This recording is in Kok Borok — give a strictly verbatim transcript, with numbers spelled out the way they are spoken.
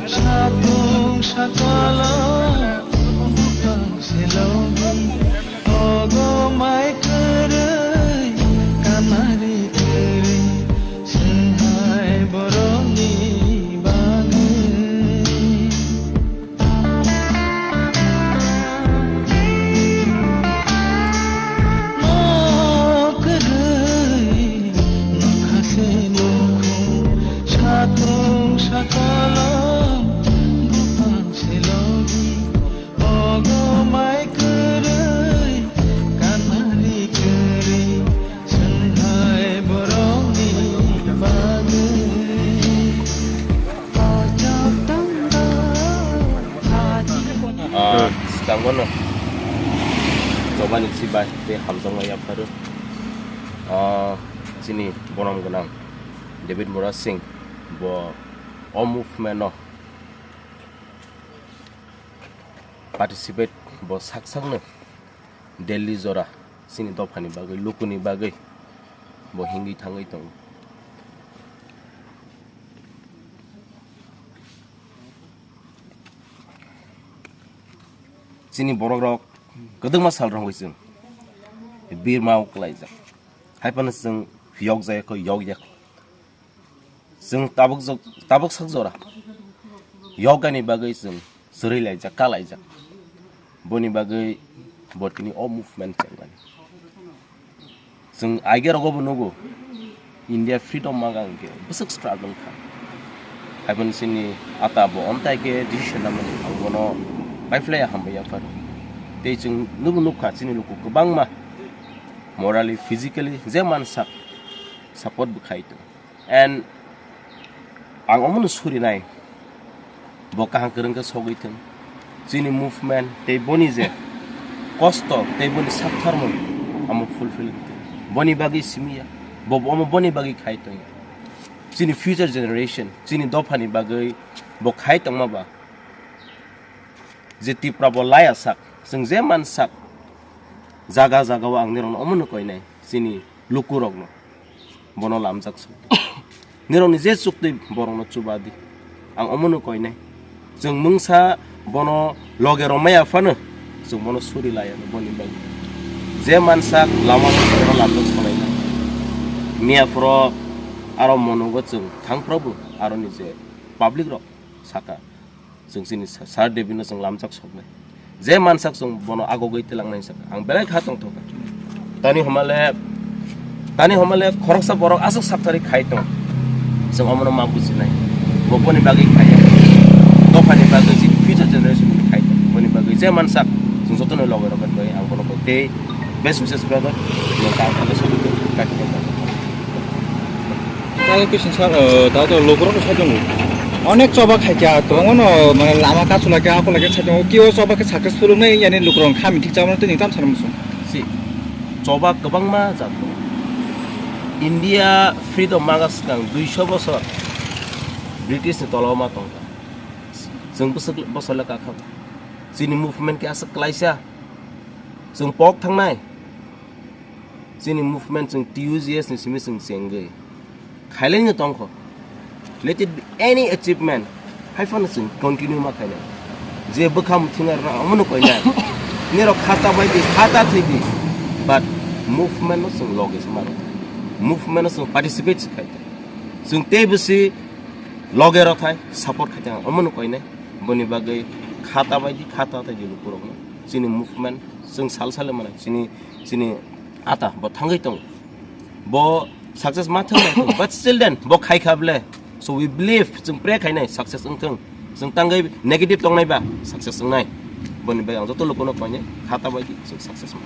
Satung sakala bupang selogi, ogo mai kwrwi, kanari kwrwi, swnghai borokni bagwi. Nok kwrwi, nokha se nukhung, satung sakala bupang selogi. Ogo mai kwrwi kanari kwrwi swnghai borokni bagwi. Kochok tongdo haji. Ah, swkango no chobani sibai tei hamjakma yapharo. Ah, chini borom gwnang David Murasing bo o movement no participate bo sak sakno Delhi jora chini dophani bagwi, lukuni bagwi bo hingwi thangwi tongo. Chini borok rok kwdwkma sal rwngwi chwng birma o kwlaijak. Hai phano chwng yokjak, yokjak. Chwng tabuk jok-, tabuk sak jora yogani bagwi chwng chwrwi laijak, ka laijak. Boni bagwi bo tini o movement chenglani. Chwng aiga rogo bo nugo, India freedom maga hwnkhe bwswk struggle kha. Haiboni chini ata bo omtai khe decision namani ang bono paiphlaiya hambai yaphar. Tei chwng nubo nukha chini luku kwbangma morally, physically je mansak support bo khai tongo. And ang omono surinai, bo kaham kwrwng khe sogwi thung. Chini movement tei boni je kosto tei boni saktharmung amo fulfill wngthung. Boni bagwi simiya, bo omo boni bagwi khai tongya. Chini future generation, chini dophani bagwi bo khai tongma ba. Je Tipra bo laya sak, chwng je man sak, jaga jaga o ang nirokno omono koinai, chini lukurokno bono lamjak sok. Nirokni je chuktwi borokno chuba di, ang omono koinai. Chwng mungsa bono loge romaya phano chwng bono suri laya boni bagwi. Je man sak lama no lamjak solainai. Miya phoro aro monogo chwng thang phrobo aroni je public rok saka. Chwng chini sa-, Sir David no chwng lamjak soknai. Je mansak chwng bono agogwi tilangnai saka. Ang belai kha tongthokha. Tani homale, tani homale khoroksa borok aswk sakthari khai tong. Chwng omono ma bujinai. Bo boni bagwi khai. Dophani bagwi chini future generation ni khai tong. Boni bagwi je mansak chwng jotono loge rogen bai ang bono bai tei best wishes brother. Tei khe sir, uh, ta to lukurok sai tongo. Onek choba khaikha, kwbangma no, mane, lama kasulakha, akulakhe sai tongo. Kio choba khe successful wngnai, yani lukurok kha mithik chabana tei nini tamo sanmung song. Si, choba kwbangma jat tongo. India freedom maga swkang duiso bosor British ni tola o ma tongkha. Chwng bwswk bosor le kakha. Chini movement khe aswk klaisa. Chwng pok thangnai. Chini movement chwng T U G S ni simi chwng chengwi khailai no tongkho. Let it be any achievement, hai phano chwng continue ma khainai. Je bwkha muthung arna omono koinai. Nirok khata bai di, khata thwi di. But movement no chwng loge se mano. Movement no chwng participate se khai. Chwng tei bwsi loge rw thai, support khai thang, omono koinai. Boni bagwi khata bai di, khata thai di lukurokno. Chini movement, chwng sal sal mano. Chini Chini ata bo thangwi tongo. Bo success ma thang nai thung, but still then bo khai kha ble. So we believe, chwng pray khainai success wng thung. Chwng tangwi negative tongnai ba success wngnai. Boni bai ang joto lukuno koinai khata bai di chwng success ma.